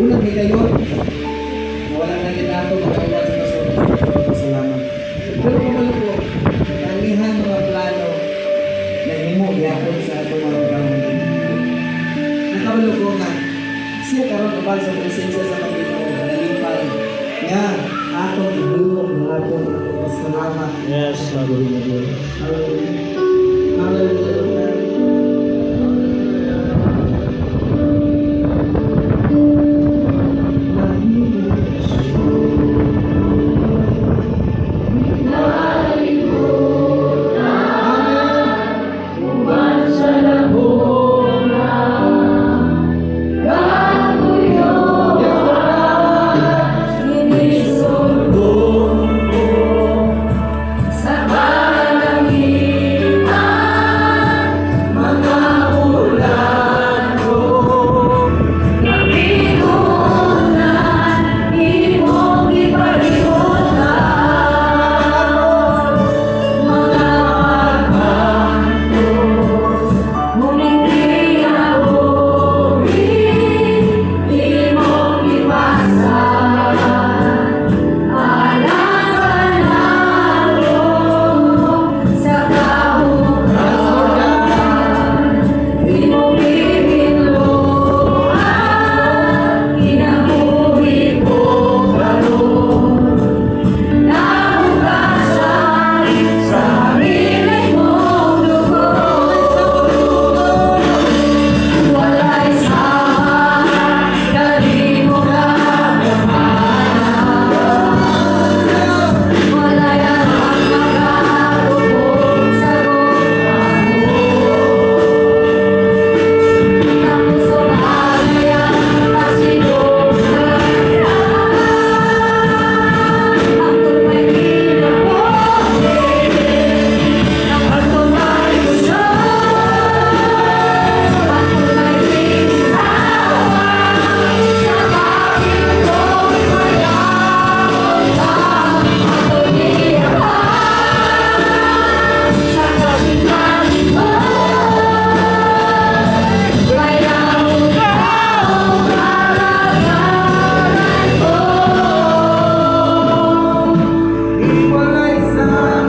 Unang higayon, na wala na gid nato makauban sa Pastor. Salamat. Pero kabalo ko, ang iyang mga plano nahimo gyapon sa atong mga panahon. Nakabalo ko nga siya karon uban sa presensya sa Panginoon, nalipay nga atong ihulog ang atong pasalamat. Yes, hallelujah. Hallelujah. Hallelujah.